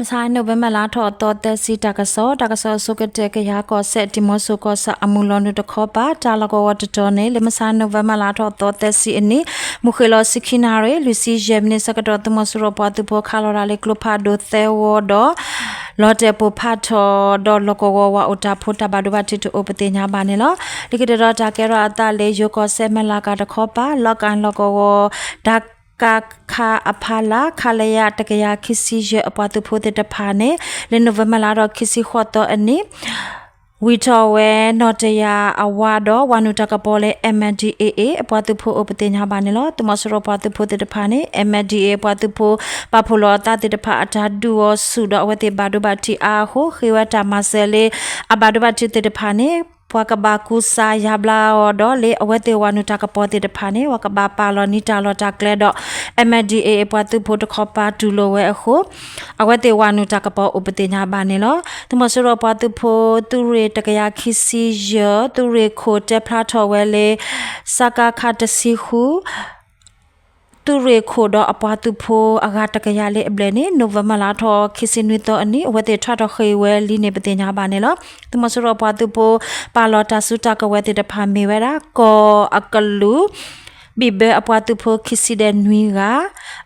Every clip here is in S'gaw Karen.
မဆါ နိၣ်ဝ့ဘၢၣ်လါထီၣ်အသီသၢဆံ တၢ်ကစီၣ်, တၢ်ကစီၣ်အဆိကတၢၢ် ကယၤကီၢ်စဲၣ် တံၤမီၤစိၤကီၢ်ဆၣ်အမုၢ်လီၤနုာ်တခီပၤ တၢ်လီၢ်ကဝီၤတတီၤန့ၣ် လၢမဆါ နိၣ်ဝ့ဘၢၣ်လါထီၣ်အသီသၢဆံအနံၤ မုၢ်ဃ့ၢ်လီၤဆံခံနၣ်ရံၣ် လွံၢ်ဆံယဲၢ်မံးနံးဆၢကတီၢ် သုးမီၤစိရိၤပှၤသုးဖိခးလီၤတၢ်လၢကျိဖးဒိၣ်သၢဝီဒီး လီၤတဲာ်ပိၢ်ဖးထီၣ်ဒီးလီၢ်ကဝီၤဝၤအိၣ်တၢ်ဖိ တၢ်ဘၣ်ဒိဘၣ်ထံးတအိၣ်ပသ့ၣ်ညါဘၣ်န့ၣ်လီၤ. လၢခံတတီၤတၢ်ကဲထီၣ်အသးလၢယိၤကီၢ်စဲၣ်မဲၢ်လးကၤတခီပၤ လီၢ်ကၣ်လီၢ်ကဝီၤ တၢ်ကးခးအဖီလာ် ခလရ တကယၤခံဆံယဲၢ်အပှၤသုးဖိသ့ၣ်တဖၣ်န့ၣ် လၢနိၣ်ဝ့ဘၢၣ်လါထီၣ်ခံဆံဃိးသီအနံၤ ဝံၢ်ထီၣ်ဝဲနီၣ်တယၢ်အဝါဒီး ဝၤနုာ်တၢ်ကပီၤလၢ MNDAA အပှၤသုးဖိအိၣ်ပသ့ၣ်ညါဘၣ်န့ၣ်လီၤ. သုးမီၤစိရိၤပှၤသုးဖိသ့ၣ်တဖၣ်န့ၣ် MNDAA အပှၤသုးဖိ ပာ်ဖှိၣ်လီၤအသးသ့ၣ်တဖၣ်အတၢ်ဒုးအီၤဆူၣ်ဒီး အဝဲသ့ၣ်ဘၣ်ဒိဘၣ်ထံးအါအဃိ ဃ့ဝဲတၢ်မၤစၢၤလၢ အဘၣ်ဒိဘၣ်ထံးသ့ၣ်တဖၣ်န့ၣ် ပှၤကဘၣ်ကူစါယါဘျါအီၤဒီး လၢအဝဲသ့ၣ်ဝၤနုာ်တၢ်ကပီၤသ့ၣ်တဖၣ်န့ၣ် ပှၤကဘၣ်ပာ်လီၤနံၤတၢ်လီၢ်တၢ်ကျဲဒီး MNDAA ပှၤသုးဖိတခီပၤတူၢ်လိာ်ဝဲအဃိ အဝဲသ့ၣ်ဝၤနုာ်တၢ်ကပီၤအိၣ်ပသ့ၣ်ညါဘၣ်န့ၣ်လီၤ. သုးမီၤစိရိၤပှၤသုးဖိ သုးရ့ၣ်တကယၤခံဆံယဲၢ် သုးရ့ၣ်ခိၣ်တဲဖျါထီၣ်ဝဲလၢ စကခ တဆံဃု သုးရ့ၣ်ခိၣ်ဒီးအပှၤသုးဖိအဂၤတကယၤလၢအဘျဲၣ်န့ၣ် နိၣ်ဝ့ဘၢၣ်လါထီၣ်ခံဆံနွံသီအနံၤ အဝဲသ့ၣ်ထီၣ်ထီၣ်ဃ့ၢ်ဝဲလံန့ၣ် ပသ့ၣ်ညါဘၣ်န့ၣ်လီၤ. သုးမီၤစိရိၤပှၤသုးဖိ ပာ်လီၤတၢ်စုတၢ်ကဝဲၤသ့ၣ်တဖၣ်မ့ၢ်ဝဲဒၣ် ကီၢ်အကလုာ် ဘံၣ်ဘၢအပှၤသုးဖိခံဆံဒီးနွံဂၤ,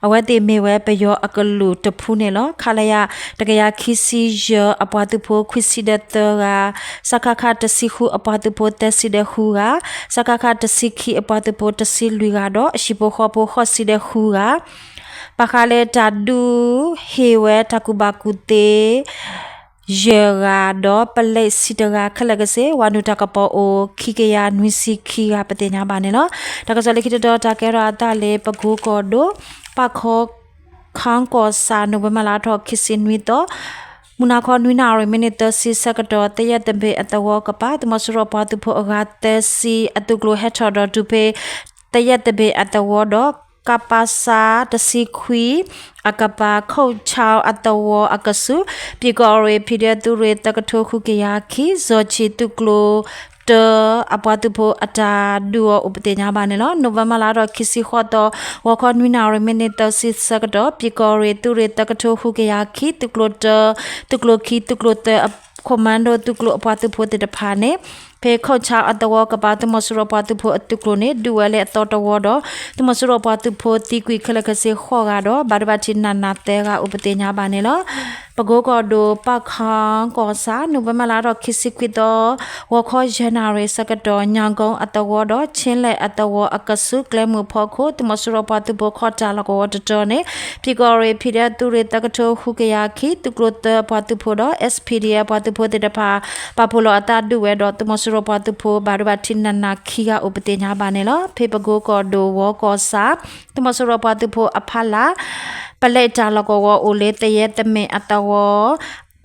အဝဲသ့ၣ်မ့ၢ်ဝဲပယီၤအကလုာ်တဖုန့ၣ်လီၤ. ခလရ တကယၤခံဆံယဲၢ်အပှၤသုးဖိခွံဆံဒီးသၢဂၤ, စကခ တဆံဃုအပှၤသုးဖိသၢဆံဒီးဃုဂၤ, စကခ တဆံခံအပှၤသုးဖိတဆံလွံၢ်ဂၤဒီး အဟံၣ်ဖိဃီဖိဃိးဆံဒီးဃုဂၤ ဘၣ်ဃးလၢတၢ်ဒုးဟ့ၣ်ဝဲတၢ်ကူၣ်ဘၣ်ကူၣ်သ့ ယဲၢ်ဂၤဒီး ပလဲဆံတဂၤခဲလၢာ်ကစ့ၢ် ဝၤနုာ်တၢ်ကပီၤအိၣ်ခံကယၤနွံဆံခံဂၤ ပသ့ၣ်ညါဘၣ်န့ၣ်လီၤ. တၢ်ကစီၣ်လၢခံတတီၤ တၢ်ကဲထီၣ်အသးလၢပကိကီၢ်ဒိၣ် ပၣ်ခီ ခီကီၢ်ဆၣ် နိၣ်ဝ့ဘၢၣ်လါထီၣ်ခံဆံနွံသီ မုၢ်နၤခီနွံနၣ်ရံၣ် မံးနံးသၢဆံဆၢကတီၢ် သယဲၣ်သဘ့ၣ်အသဝီကပၤ သုးမီၤစိရိၤပှၤသုးဖိအဂၤသၢဆံ အသုးကျိၤဟဲထီၣ်ဒီးဒုးဖဲ သယဲၣ်သဘ့ၣ်အသဝီဒီး ကပစ တဆံခွံ အကပၤ ခိၣ်ဆါအသဝီအကဆူး ပၠံၣ်ကီၢ်ရ့ၣ် ဖံးဒဲးသုးရ့ၣ်သၢကထိဃုကယၤခံ စီၤဆံးသုးကျိၤတၢ အပှၤသုးဖိအတၢ်ဒုးအီၤအိၣ်ပသ့ၣ်ညါဘၣ်န့ၣ်လီၤ. နိၣ်ဝ့ဘၢၣ်လါထီၣ်ခံဆံဃိးသီ ဂီၤခီနွံနၣ်ရံၣ် မံးနံးသၢဆံဆၢကတီၢ် ပၠံၣ်ကီၢ်ရ့ၣ် သုးရ့ၣ်သၢကထိဃုကယၤခံ သုးကျိၤတၢ သုးကျိၤခံ သုးကျိၤသၢ ခိၣ်မၢဒိၣ်သုးကျိၤအပှၤသုးဖိသ့ၣ်တဖၣ်န့ၣ် ဖဲခိၣ်ဆါအသဝီကပၤ သုးမီၤစိရိၤပှၤသုးဖိအသုးကျိၤန့ၣ် ဒုးဝဲလၢအသီတဝီဒီး သုးမီၤစိရိၤပှၤသုးဖိသံကွံာ်ခဲလၢာ်ခဲဆ့ဃိးဂၤဒီး ဘၣ်ဒိဘၣ်ထံးနးနးသၢဂၤအိၣ်ပသ့ၣ်ညါဘၣ်န့ၣ်လီၤ. ပကိကီၢ်ဒိၣ် ပၣ်ခီကီၢ်ဆၣ် နိၣ်ဝ့ဘၢၣ်လါထီၣ်ခံဆံခွံသီ ဂီၤခီယဲၢ်နၣ်ရံၣ်ဆၢကတီၢ် ညၣ်ကိအသဝီဒီး ခ့လဲၣ်အသဝီအကဆူး ကျဲမုၢ်ဖီခိၣ် သုးမီၤစိရိၤပှၤသုးဖိခီၣ်တၢ်လီၢ်ကဝီၤတတီၤန့ၣ် ပၠံၣ်ကီၢ်ရ့ၣ် ဖံးဒဲးသုးရ့ၣ် သၢကထိဃုကယၤခံ သုးကျိၤသၢအပှၤသုးဖိဒီး S P D F ပှၤသုးဖိသ့ၣ်တဖၣ် ပာ်ဖှိၣ်လီၤအသးဒုးဝဲဒီး သုးမီၤစိရိၤပှၤသုးဖိ ဘၣ်ဒိဘၣ်ထံးနးနးခံဂၤအိၣ်ပသ့ၣ်ညါဘၣ်န့ၣ်လီၤ. ဖဲပကိကီၢ်ဒိၣ်ဝီကီၢ်ဆၣ် သုးမီၤစိရိၤပှၤသုးဖိအဖီလာ် ပလဲတၢ်လီၢ်ကဝီၤအိၣ်လၢသယဲၣ်သဘ့ၣ်အသဝီ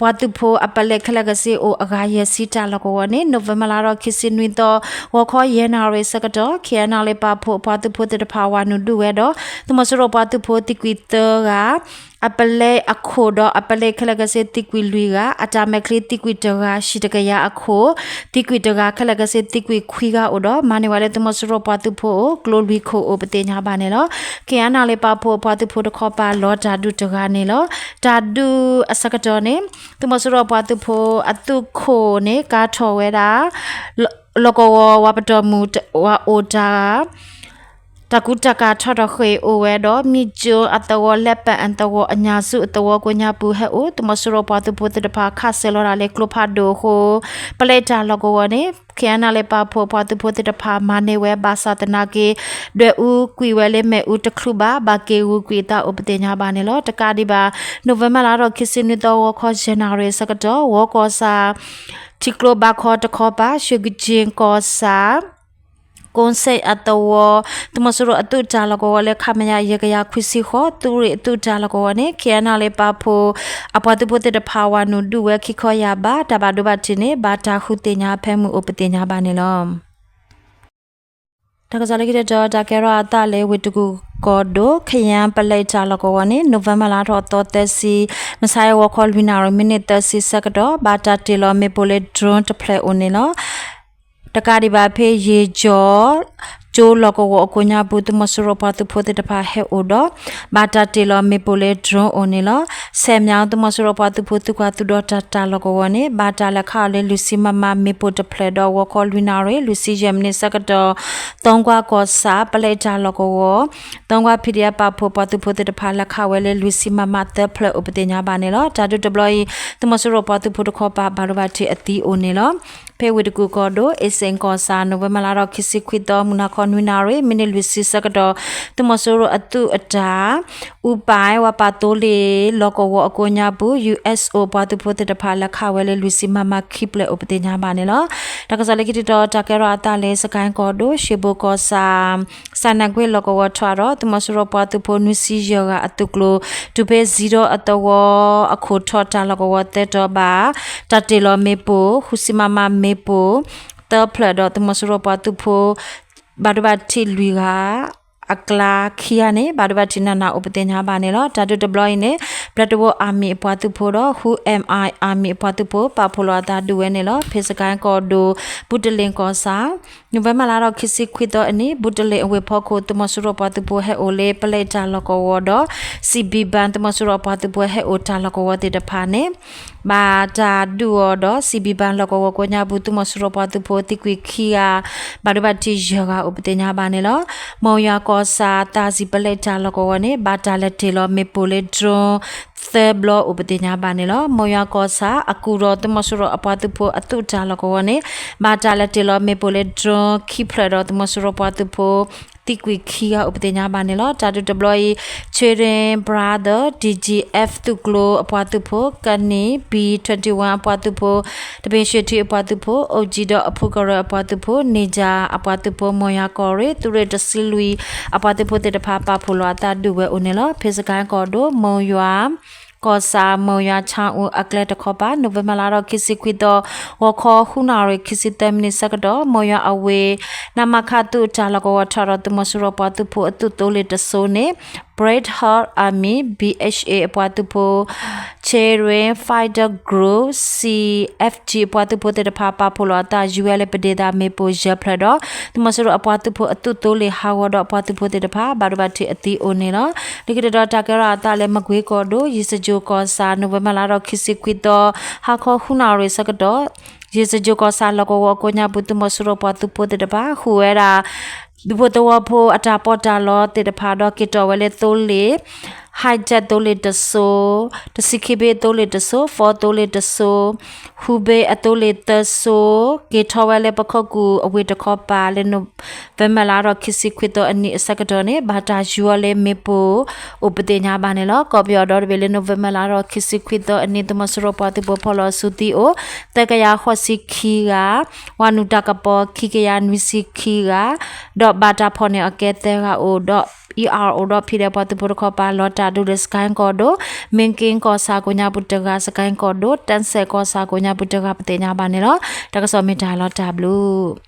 ပှၤသုးဖိအပလဲခဲလၢာ်ခဲဆ့အိၣ်အဂၤယဲၢ်ဆံတၢ်လီၢ်ကဝီၤန့ၣ် နိၣ်ဝ့ဘၢၣ်လါထီၣ်ခံဆံနွံသီ ဂီၤခီယဲၢ်နၣ်ရံၣ်ဆၢကတီၢ် K N L A ပာ်ဖှိၣ်ပှၤသုးဖိသ့ၣ်တဖၣ်ဝၤနုာ်ဒုးဝဲဒီး သုးမီၤစိရိၤပှၤသုးဖိသံကွံာ်သၢဂၤ အပလဲအခိၣ်ဒီးအပလဲခဲလၢာ်ခဲဆ့သံကွံာ်လွံၢ်ဂၤ အတၢ်မဲာ်ချံသံကွံာ်တဂၤ ဟံၣ်တကယၤအခိၣ် သံကွံာ်တဂၤခဲလၢာ်ခဲဆ့သံကွံာ်ခွံဂၤအိၣ်ဒီး မၤန့ၢ်ဝဲလၢသုးမီၤစိရိၤပှၤသုးဖိအိၣ် ကျိလွံၢ်ခိၣ်အိၣ်ပသ့ၣ်ညါဘၣ်န့ၣ်လီၤ. K N L A ပာ်ဖှိၣ်ပှၤသုးဖိတခီပၤလီၤတၢ်ဒုးတဂၤန့ၣ်လီၤ. တၢ်ဒုးအဆၢကတီၢ်န့ၣ် သုးမီၤစိရိၤပှၤသုးဖိအသုးခိၣ်န့ၣ် ကၤထီၣ်ဝဲဒၣ် လီၢ်ကဝီၤဝၤပတီၢ်မုၢ်ဝၤအိၣ်တၢ် တၢ်ကူတၢ်ကၤထီၣ်ထီၣ်ဃ့ၢ်အိၣ်ဝဲဒီး မံကၠိအသဝီ လဲပၣ်အသဝီ အညၣ်ဆူအသဝီ ကိးညါပူၤဟဲအိၣ် သုးမီၤစိရိၤပှၤသုးဖိသ့ၣ်တဖၣ်ခးစဲၤလီၤတၢ်လၢကျိဖးဒိၣ်အဃိ ပလဲတၢ်လီၢ်ကဝီၤန့ၣ် K N L A ပာ်ဖှိၣ်ပှၤသုးဖိသ့ၣ်တဖၣ်မၤန့ၢ်ဝဲ ဘၣ်ဆၣ်သနာ်က့ ဒွဲၣ်အူကွံာ်ဝဲလၢမ့ၣ်အူတချုးဘၣ် ဘၣ်က့ၤဂုာ်ကွံာ်အသးအိၣ်ပသ့ၣ်ညါဘၣ်န့ၣ်လီၤ. တကးဒံးဘၣ် နိၣ်ဝ့ဘၢၣ်လါထီၣ်ခံဆံနွံသီ ဂီၤခီယဲၢ်နၣ်ရံၣ်ဆၢကတီၢ် ဝီကီၢ်ဆၣ် ထံကျိဘၣ်ခီတခီပၤ ရွှ့ၣ်ကၠ့ၣ်ကီၢ်ဆၣ် ကိးစဲၣ်အသဝီ သုးမီၤစိရိၤအသုးတၢ်လီၢ်ကဝီၤလၢ ခမရ ယဲၢ်ကယၤခွံဆံဃိး သုးရ့ၣ်အသုးတၢ်လီၢ်ကဝီၤန့ၣ် K N L A ပာ်ဖှိၣ်အပှၤသုးဖိသ့ၣ်တဖၣ်ဝၤနုာ်ဒုးဝဲခံခီယၢ်ဘး တၢ်ဘၣ်ဒိဘၣ်ထံးန့ၣ် ဘၣ်တၢ်ဃုသ့ၣ်ညါဖဲမုၢ်အိၣ်ပသ့ၣ်ညါဘၣ်န့ၣ်လီၤ. တၢ်ကစီၣ်လၢခံတတီၤ တၢ်ကဲထီၣ်အသးလၢ ဝ့ၢ်တကူၣ်ကီၢ်ဒိၣ် ခယၣ်ပလဲတၢ်လီၢ်ကဝီၤန့ၣ် နိၣ်ဝ့ဘၢၣ်လါထီၣ်သီသၢဆံ မုၢ်ဆါအံၤ ဂီၤခီလွံၢ်နၣ်ရံၣ် မံးနံးသၢဆံဆၢကတီၢ် ဘၣ်တၢ်တ့ၢ်လီၤမ့ၣ်ပိၢ်လၢ drone တဖျၢၣ်အိၣ်န့ၣ်လီၤ. တကးဒံးဘၣ်ဖဲယ့ၣ်ကၠီၣ် တိလီၢ်ကဝီၤအကိးညါပူၤ သုးမီၤစိရိၤပှၤသုးဖိသ့ၣ်တဖၣ်ဟဲအိၣ်ဒီး ဘၣ်တၢ်တ့ၢ်လီၤမ့ၣ်ပိၢ်လၢ drone အိၣ်န့ၣ်လီၤ. ဆဲးမၠၣ် သုးမီၤစိရိၤပှၤသုးဖိသုးကွၢ်သုးဒီတၢ်တၢ်လီၢ်ကဝီၤန့ၣ် ဘၣ်တၢ်လဲၤခးအီၤလၢလွံၢ်ဆံ MM မ့ၣ်ပိၢ်တဖျၢၣ်ဒီး ဂီၤခီလွံၢ်နၣ်ရံၣ် လွံၢ်ဆံယဲၢ်မံးနံးဆၢကတီၢ် သီကွၢ်ကီၢ်ဆၣ် ပလဲတၢ်လီၢ်ကဝီၤ သီကွၢ် PDF ပာ်ဖှိၣ်ပှၤသုးဖိသ့ၣ်တဖၣ်လဲၤခးဝဲလၢလွံၢ်ဆံ MM သၢဖျၢၣ်အိၣ်ပသ့ၣ်ညါဘၣ်န့ၣ်လီၤ. တၢ်ဒုးတဘျီအံၤ သုးမီၤစိရိၤပှၤသုးဖိတခီပၤ ဘၣ်ဒိဘၣ်ထံးအသံအိၣ်န့ၣ်လီၤ. ဖဲဝ့ၢ်တကူၣ်ကီၢ်ဒိၣ် အ့စ့ၣ်ကီၢ်ဆၣ် နိၣ်ဝ့ဘၢၣ်လါဒီးခံဆံခွံသီ မုၢ်နၤခီနွံနၣ်ရံၣ် မံးနံးလွံၢ်ဆံဆၢကတီၢ် သုးမီၤစိရိၤအသုးအတၢ် အူပၢ် ဝၤပာ်သိလ့ၣ် လီၢ်ကဝီၤအကိးညါပူၤ USO ပှၤသုးဖိသ့ၣ်တဖၣ် လဲၤခးဝဲလၢလွံၢ်ဆံ MM ခံဖျၢၣ်အိၣ်ပသ့ၣ်ညါဘၣ်န့ၣ်လီၤ. တၢ်ကစီၣ်လၢခံတတီၤ တၢ်ကဲထီၣ်အသးလၢ စကဲၣ်ကီၢ်ဒိၣ် ရှ့ဘိၣ်ကီၢ်ဆၣ် စၣ်နၢ်ကွ့ၢ်လီၢ်ကဝီၤထီၣ်ဒီး သုးမီၤစိရိၤပှၤသုးဖိနွံဆံယဲၢ်ဂၤအသုးကျိၤ တုၤဖဲစံဒီအသဝီအခိၣ်ထီၣ်တၢ်လီၢ်ကဝီၤသၢတီၤဘၣ် တၢ်တ့ၢ်လီၤမ့ၣ်ပိၢ် ဃုဆံ MM မ့ၣ်ပိၢ် သၢဖျၢၣ်ဒီး သုးမီၤစိရိၤပှၤသုးဖိ ဘၣ်ဒိဘၣ်ထံးလွံၢ်ဂၤ အကျါခံဂၤန့ၣ် ဘၣ်ဒိဘၣ်ထံးနးနးအိၣ်ပသ့ၣ်ညါဘၣ်န့ၣ်လီၤ. တၢ်ဒုးတဘျီအံၤန့ၣ် ဘျၢတဝိ Army အပှၤသုးဖိဒီး Who Am I Army အပှၤသုးဖိ ပာ်ဖှိၣ်လီၤအသးဒုးဝဲန့ၣ်လီၤ. ဖဲစကဲၣ်ကီၢ်ဒိၣ် ဘူးတလ့ၣ်ကီၢ်ဆၣ် နိၣ်ဝ့ဘၢၣ်လါဒီးခံဆံခွံသီအနံၤ ဘူးတလ့ၣ်အဝ့ၢ်ဖီခိၣ် သုးမီၤစိရိၤပှၤသုးဖိဟဲအိၣ်လၢ ပလဲတၢ်လီၢ်ကဝီၤဒီး စံးဘံၣ်ဘၣ် သုးမီၤစိရိၤအပှၤသုးဖိဟဲအိၣ်တၢ်လီၢ်ကဝီၤသ့ၣ်တဖၣ်န့ၣ် ဘၣ်တၢ်ဒုးအီၤဒီး စံးဘံၣ်ဘၣ်လီၢ်ကဝီၤကိးညါပူၤ သုးမီၤစိရိၤပှၤသုးဖိသံကွံာ်ခံဂၤ ဘၣ်ဒိဘၣ်ထံးယဲၢ်ဂၤအိၣ်ပသ့ၣ်ညါဘၣ်န့ၣ်လီၤ. မီၢ်ယွၤကီၢ်ဆၣ် သးစံၣ်ပလဲတၢ်လီၢ်ကဝီၤန့ၣ် ဘၣ်တၢ်လဲၤတ့ၢ်လီၤမ့ၣ်ပိၢ်လၢ drone သၢဘျီအိၣ်ပသ့ၣ်ညါဘၣ်န့ၣ်လီၤ. မီၢ်ယွၤကီၢ်ဆၣ် အကူၣ်ဒီး သုးမီၤစိရိၤအပှၤသုးဖိအသုးတၢ်လီၢ်ကဝီၤန့ၣ် ဘၣ်တၢ်လဲၤတ့ၢ်လီၤမ့ၣ်ပိၢ်လၢ drone ခံဖျၢၣ်ဒီး သုးမီၤစိရိၤပှၤသုးဖိ သံကွံာ်ခံဂၤအိၣ်ပသ့ၣ်ညါဘၣ်န့ၣ်လီၤ. တၢ်ဒုးတဘျီအံၤ Children Brother DGF သုးကျိၤအပှၤသုးဖိ ကနံၣ် B twenty-one အပှၤသုးဖိ တဘ့ၣ်ၡ့ၣ်ထံအပှၤသုးဖိ အိၣ်ကံဒီးအဖုကရၢအပှၤသုးဖိ နံၣ်ကၠၣ်အပှၤသုးဖိ မီၢ်ယွၤကီၢ်ရ့ၣ် သုးရ့ၣ်တဆံလွံၢ် အပှၤသုးဖိသ့ၣ်တဖၣ် ပာ်ဖှိၣ်လီၤအသးဒုးဝဲအိၣ်န့ၣ်လီၤ. ဖဲစကဲၣ်ကီၢ်ဒိၣ် မီၢ်ယွၤ ကီၢ်ဆၣ် မီၢ်ယွၤဆါအူအကျဲတခီပၤ နိၣ်ဝ့ဘၢၣ်လါဒီးခံဆံခွံသီ ဂီၤခီဃုနၣ်ရံၣ်ခံဆံသၢမံးနံးဆၢကတီၢ် မီၢ်ယွၤအဝ့ၢ် နမခ သုးတၢ်လီၢ်ကဝီၤထီၣ်ဒီး သုးမီၤစိရိၤပှၤသုးဖိအသုးသိလ့ၣ်တစိၤန့ၣ် Brave Heart Army BHA အပှၤသုးဖိ Children Fighter Group CFG အပှၤသုးဖိသ့ၣ်တဖၣ် ပာ်ဖှိၣ်လီၤအသးယုၢ်ဝဲလၢပဒ့သးမ့ၣ်ပိၢ်ယဲၢ်ဖျၢၣ်ဒီး သုးမီၤစိရိၤအပှၤသုးဖိအသုးသိလ့ၣ်ဟးဂီၤဒီး အပှၤသုးဖိသ့ၣ်တဖၣ် ဘၣ်ဒိဘၣ်ထံးအသံအိၣ်န့ၣ်လီၤ. လၢခံတတီၤ တၢ်ကဲထီၣ်အသးလၢမကွ့ကီၢ်ဒိၣ် ယ့ၣ်စကၠိၣ်ကီၢ်ဆၣ် နိၣ်ဝ့ဘၢၣ်လါဒီးခံဆံခွံသီ ဟါခီဃုနၣ်ရံၣ်ဆၢကတီၢ် ယ့ၣ်စကၠိၣ်ကီၢ်ဆၣ်လီၢ်ကဝီၤအကိးညါပူၤ သုးမီၤစိရိၤပှၤသုးဖိသ့ၣ်တဖၣ် ဃုာ်ဝဲဒၣ် ဒူဖိသဝီဖိအတၢ်ပီးတၢ်လီသ့ၣ်တဖၣ်ဒီး က့ၤတီၢ်ဝဲလၢသိလ့ၣ် ဟဲကၠၢ်သိလ့ၣ်တစိၤ, တဆံခံဘ့ၣ်သိလ့ၣ်တစိၤ, ဖီသိလ့ၣ်တစိၤ, ဟူဘ့ၣ်အသိလ့ၣ်သၢစိၤ, က့ၤထီၣ်ဝဲလၢပခိၣ်ကူၣ်အဝ့ၢ်တခီပၤလၢ November လါဒီးခံဆံခွံသီအနံၤအဆၢကတီၢ်န့ၣ် ဘၣ်တၢ်ယူၤအီၤလၢမ့ၣ်ပိၢ်အိၣ်ပသ့ၣ်ညါဘၣ်န့ၣ်လီၤ. ကီၢ်ပယီၤဒီတဘ့ၣ်လၢ November လါဒီးခံဆံခွံသီအနံၤ သုးမီၤစိရိၤပှၤသုးဖိဖီၣ်လီၤစုသံအိၣ် သၢကယၤဃိးဆံခံဂၤ, ဝၤနုာ်တၢ်ကပီၤခံကယၤနွံဆံခံဂၤ, ဒီးဘၣ်တၢ်ဖီၣ်န့ၢ်အီၤကဲသၢဂၤအိၣ်ဒီး ERO ဒီး ဖံးဒဲး ပှၤသုးဖိတခီပၤ လီၤတၢ်ဒုးလၢစကဲၣ်ကီၢ်ဒိၣ် မ့ၢ်က့ကီၢ်ဆၣ်ကိးညါပူၤတဂၤ, စကဲၣ်ကီၢ်ဒိၣ် တၢ်စဲးကီၢ်ဆၣ်ကိးညါပူၤတဂၤ ပသ့ၣ်ညါဘၣ်န့ၣ်လီၤ. တၢ်ကစီၣ်မ့ၢ်တၢ်လီၤတၢ်ဘျုး